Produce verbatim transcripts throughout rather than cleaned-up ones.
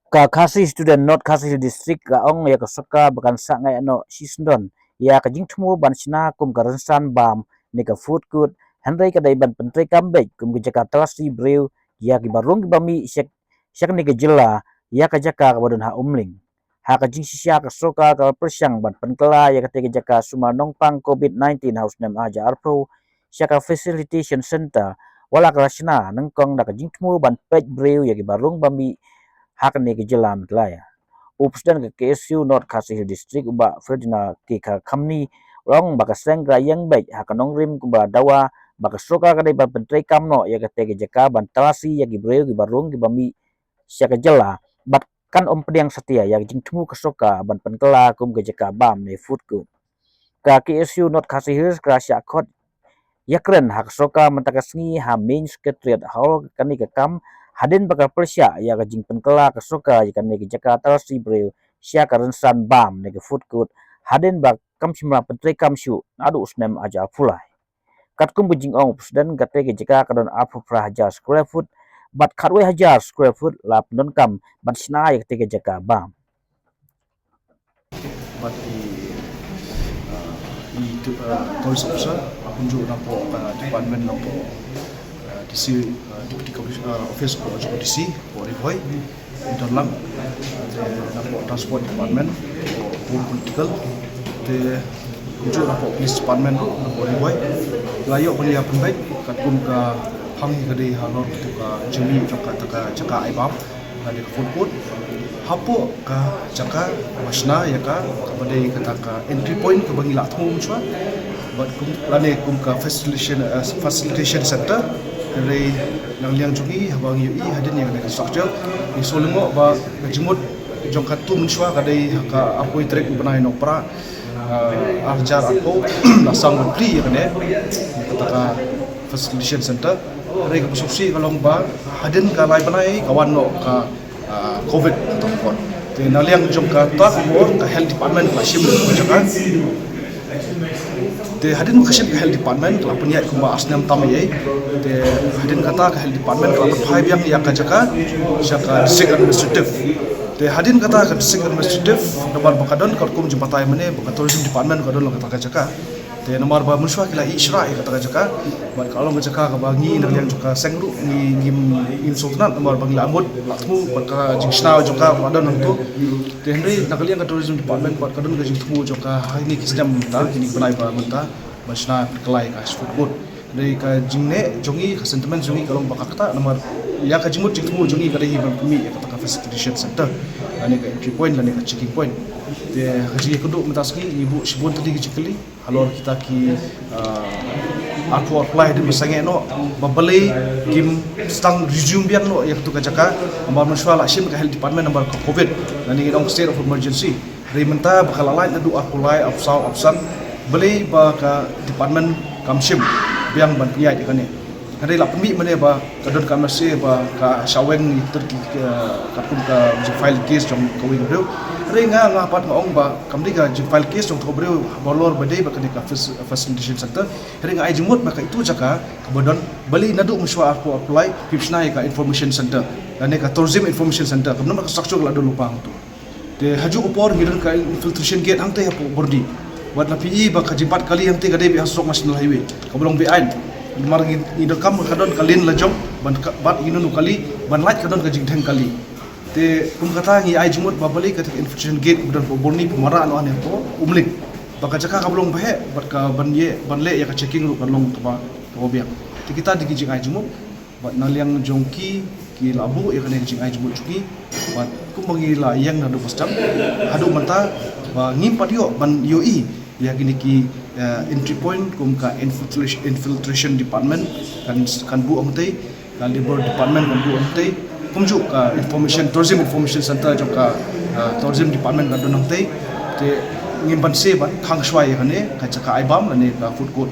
Ka Khasi Student North Khasi Hills District ka ong ïa ka sorkar ba kan sah ngai noh shisyndon ïa ka jingthmu ban shna kum ka rynsan bam ne ka food court, hynrei ka dei ban pyntreikam beit kum ka jaka talasi briew ïa kiba rung kiba mih sha, sha kane ka jylla ïa ka jaka kaba don ha Umling. Ha ka jingshisha ka sorkar ka la pyrshang ban pynkylla ïa kata ka jaka sumar nongpang covid nineteen ha u snem arhajar arphew sha ka facilitation center, wat la ka la shna nyngkong da ka jingthmu ban peit briew ïa kiba rung ba mih ha kane ka jylla mynta. U President ka K S U North Khasi Hills District, u Bah Ferdinand K K Khamni, u ong ba ka seng ka la ïeng beit ha ka nongrim kumba dawa ba ka sorkar ka dei ban pyntreikam noh ïa kata ka jaka ban talasi ïa ki briew kiba rung kiba mih sha ka jylla, bad kan ym pdiang satia ïa ka jingthmu ka sorkar ban pynkylla kum ka jaka bam ne food court. Ka K S U North Khasi Hills ka la shah khot ïakren ha ka sorkar mynta ka sngi ha Main Secretariat Hall kane ka kam, hadien ba ka pyrshah ïa ka jingpynkylla ka sorkar ïa kane ka jaka talasi briew sha ka rynsan bam ne ka food court, hadien ba kam shym la pyntreikam shuh naduh u snem arhajar arphew lai. Katkum ka jingong u President, kata ka jaka ka don arphew phra hajar square foot, bad khatwei hajar square foot la pyndonkam ban shna ïa kata ka jaka bam. Bad i, uh, i tu, uh, police officer, kumjuh napoh, uh, department napoh, uh, D C, uh, Deputy Commissioner, uh, Office of D C, Ri Bhoi, Ri Bhoi, Ri Bhoi, uh, napoh Transport Department, napoh Political, te kumjuh napoh Police Department, napoh Ri Bhoi. La ïoh ban ïa pynbeit katkum ka phang hi ka dei halor katu ka jingmih jong kata ka jaka ai bam lane ka food court. Hapoh ka jaka ba shna ïa ka, kaba dei kata ka entry point kaba ngi la thmu mynshuwa. Bad kum, lane kum ka facilitation, eh, facilitation center. Hynrei na ka liang jong ngi haba ngi ïohi hadien ïa kane ka structure, ngi sngewlyngngoh ba ka jingmut jong katu mynshuwa ka dei ha ka arphew tarik u bnai Nohprah, ah, arhajar arphew, la sdang ban plie ïa kane, kata ka facilitation center. Hynrei kaba sngewsih ka long ba hadien ka lai bnai ka wan noh ka, ah, covid. Te na liang jong kata ka por ka health department ka la shim ka jaka. Te hadien ba ka shim ka health department ka la pynïaid kumba ar snem tam ïa. Te hadien kata ka health department ka la pynphai biang ïa ka jaka sha ka district administrative. Te hadien kata ka district administrative, namar ba ka don katkum jingbatai mynne ba ka tourism department ka don la kata ka jaka. Te namar ba mynshuwa ki la ïehnoh ïa kata ka jaka, bad ka long ka jaka kaba ngi na ka liang jong ka seng ruh ngi, ngim, ngim sngewtynnat namar ba ngi la mut la thmu bad ka jingshna jong ka ba don hangto. Te hynrei na ka liang ka tourism department bad ka don ka jingthmu jong ka ha kine ki snem mynta, kine ki bnai ba mynta, ban shna pynkylla ïa ka food court. Hynrei ka jingneh jong ngi, ka sentiment jong ngi ka long ba ka ktah namar ïa ka jingmut jingthmu jong ngi ka dei hi ban pynmih ïa kata ka facilitation center lane ka entry point lane ka checking point. Te ha ka jingïakynduh mynta sngi ngi buh shibun tylli ki jingkylli halor kita ki, ah, arphew arphew lai hadien ba sangeh noh ba balei kim sdang resume biang noh ïa katu ka jaka, namar mynshuwa la shim ka health department namar ka covid lane ngi ong state of emergency. Hynrei mynta ba ka la lait naduh arphew lai, arphew saw, arphew san, balei ba ka department kam shim biang ban pynïaid ïa kane. Hynrei la pynmih mynne ba ka don ka M S A ba ka shah weng ïa ki, eh, katkum ka jingfile case jong kawei ka briew. Hynrei nga, nga pat nga ong ba kam dei ka jingfile case jong kawei ka briew halor ba dei ba kane ka fac-, facilitation center. Hynrei nga ai jingmut ba ka itu jaka kaba don, balei naduh mynshuwa arphew arphew lai kim shna ïa ka information center lane ka tourism information center, kaba namar ka structure ka la don lypa hangto. Te hajuh ka por ngi don ka infiltration gate hangtei hapoh Bordi. Wat la phi i ba ka jingbat kali hangtei ka dei beit ha surok National Highway kaba long be-aiñ. Namar ngi, ngi donkam ka don ka lane la jong ban ka, bat ïa kino kino kali, ban lait ka don ka jingdheng kali. Te kum kata ngi ai jingmut ba balei kata ka infiltration gate kaba don hapoh Bordi phi mareh noh hangne hapoh Umling. Ba ka jaka kaba long ba heh bad ka ban ïeh, ban leh ïa ka checking ruh kan long kaba, kaba biang. Te kita dei ki jingai jingmut. Bad na liang jong ki, ki la buh ïa kane ka jingai jingmut jong ki. Bad kumba ngi la ïeng naduh ba sdang haduh mynta ba ngim pat ïoh ban ïohi ïa kine ki, eh, entry point kum ka infiltration, infiltration department kan, kan buh hangtei, ka labour department kan buh hangtei, kumjuh ka information, tourism information center jong ka, eh, tourism department kan don hangtei. Te ngim banse ban khang shuwa ïa kane ka jaka ai bam lane ka food court.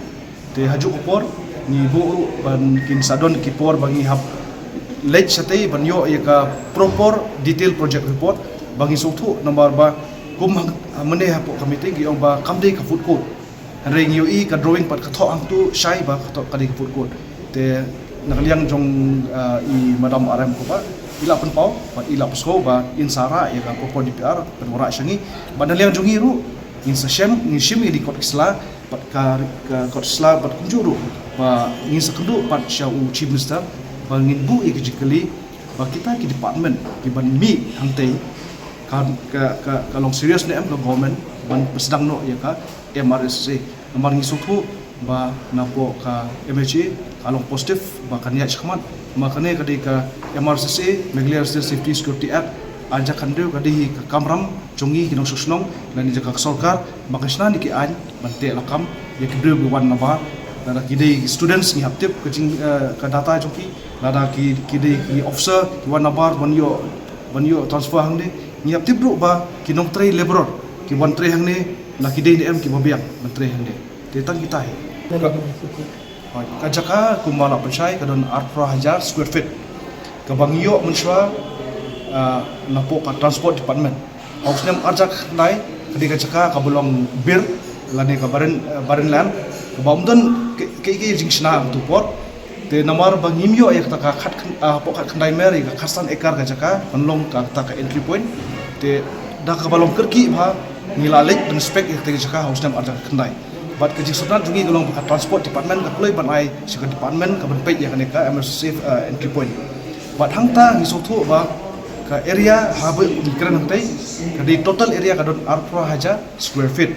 Te hajuh ka por ngi buh ruh ban kin sa don ki por ba ngi hap leit shatei ban ïoh ïa ka proper detail project report ba ngi sngewthuh namar ba kum ha, mynne hapoh ka meeting ki ong ba kam dei ka food court. Hynrei ngi ïohi ka drawing pat ka thoh hangtu shai ba ka thoh ka dei ka food court. Te na ka liang jong, ah, i Madam R M kumba i la pynpaw bad i la pynskhem ba in sa rah ïa ka proper D P R pynwanrah sha ngi. Bad na liang jong ngi ruh ngin sa shem, ngin shim ïa ki kot ki sla bad ka, ka kot sla bad kumjuh ruh ba ngin sa kynduh pat sha u Chief Minister ba ngin buh ïa ki jingkylli ba kita ki department ki ban mih hangtei ka, ka, ka, ka long serious ne em ka government ban pynsdang noh ïa ka M R S S A. Namar ngi sngewthuh ba napoh ka M H A ka long positive ba kan ïaid shakhmat. Ma kane ka dei ka M R S S A, Meghalaya Residential Safety Security Act, ar hajar khathynriew ka dei ka kamram jong ngi ki nongshong shnong lane jong ka sorkar ba kan shna ïa ki aiñ ban teh lakam ïa ki briew ba wan nabar. Lada ki dei students ngi hap tip ka jing, eh, ka data jong ki. Lada ki, ki dei ki officer ki wan nabar ban ïoh, ban ïoh transfer hangne, ngi hap tip ruh ba ki nongtrei laborer ki wan trei hangne la ki dei ne em kiba biang ban trei hangne. Te tang kita hi. Ka, ka jaka kumba la pynshai ka don arphew hajar square feet kaba ngi ïoh mynshuwa, ah, napoh ka transport department. Ha u snem ar hajar khyndai ka dei ka jaka kaba long bir lane ka barren, eh, barren land kaba ym don kaei kaei jingshna hangtu por. Te namar ba ngim ïoh ïa kata ka khat khyn-, ah, hapoh khatkhyndai mer ïa ka khatsan ekar ka jaka ban long kata ka entry point. Te da kaba long kyrkieh ba ngi la leit ban inspect ïa kata ka jaka ha u snem ar hajar khyndai. Bad ka jingsngewtynnat jong ngi ka long ba ka transport department ka kloi ban ai sha ka department ka ban peit ïa kane ka M R S S A, eh, entry point. Bad hangta ngi sngewthuh ba ka area haba ngi kren hangtei ka dei total area ka don arphew hajar square feet.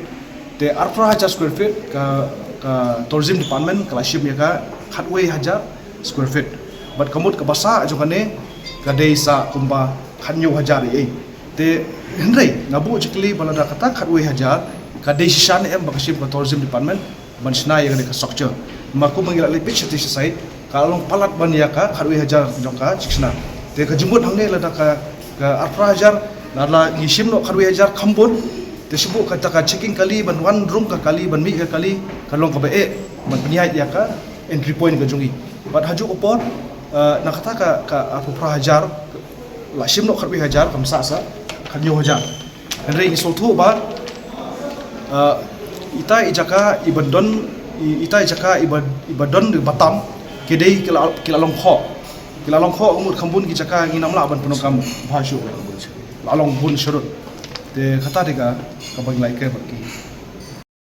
Te arphew hajar square feet ka, ka tourism department ka la shim ïa ka khatwei hajar square feet. Bad ka mut kaba sah jong kane ka dei sa kumba khathynñiew hajar ei ei. Te hynrei nga buh jingkylli ba lada kata khatwei hajar ka dei shisha ne em ba ka shim ka tourism department ban shna ïa kane ka structure. Ma kumba ngi la leit peit shatei sha site ka long palat ban ïa ka khatwei hajar jong ka jingshna. Te ka jingmut hangne lada ka, ka arphew hajar lada ngi shim noh khatwei hajar kham bun. Te shu buh kata ka checking kali ban wan rung ka kali ban mih ka kali ka long kaba eh ban pynïaid ïa ka entry point ka jong ngi. Bad hajuh ka por, eh, na kata ka, ka arphew hajar la shim noh khatwei hajar kam sah sa khathynñiew hajar. Hynrei ngi sngewthuh ba, eh, ita i jaka iba don, i-, ita i jaka iba, iba don iba tam ki dei ki la, ki la long khoh. Ki la long khoh ka mut kham bun ki jaka ngim lah ban pyndonkam bha shuh. La long bun sharud. Te kata dei ka, kaba ngi la ïakren bad ki.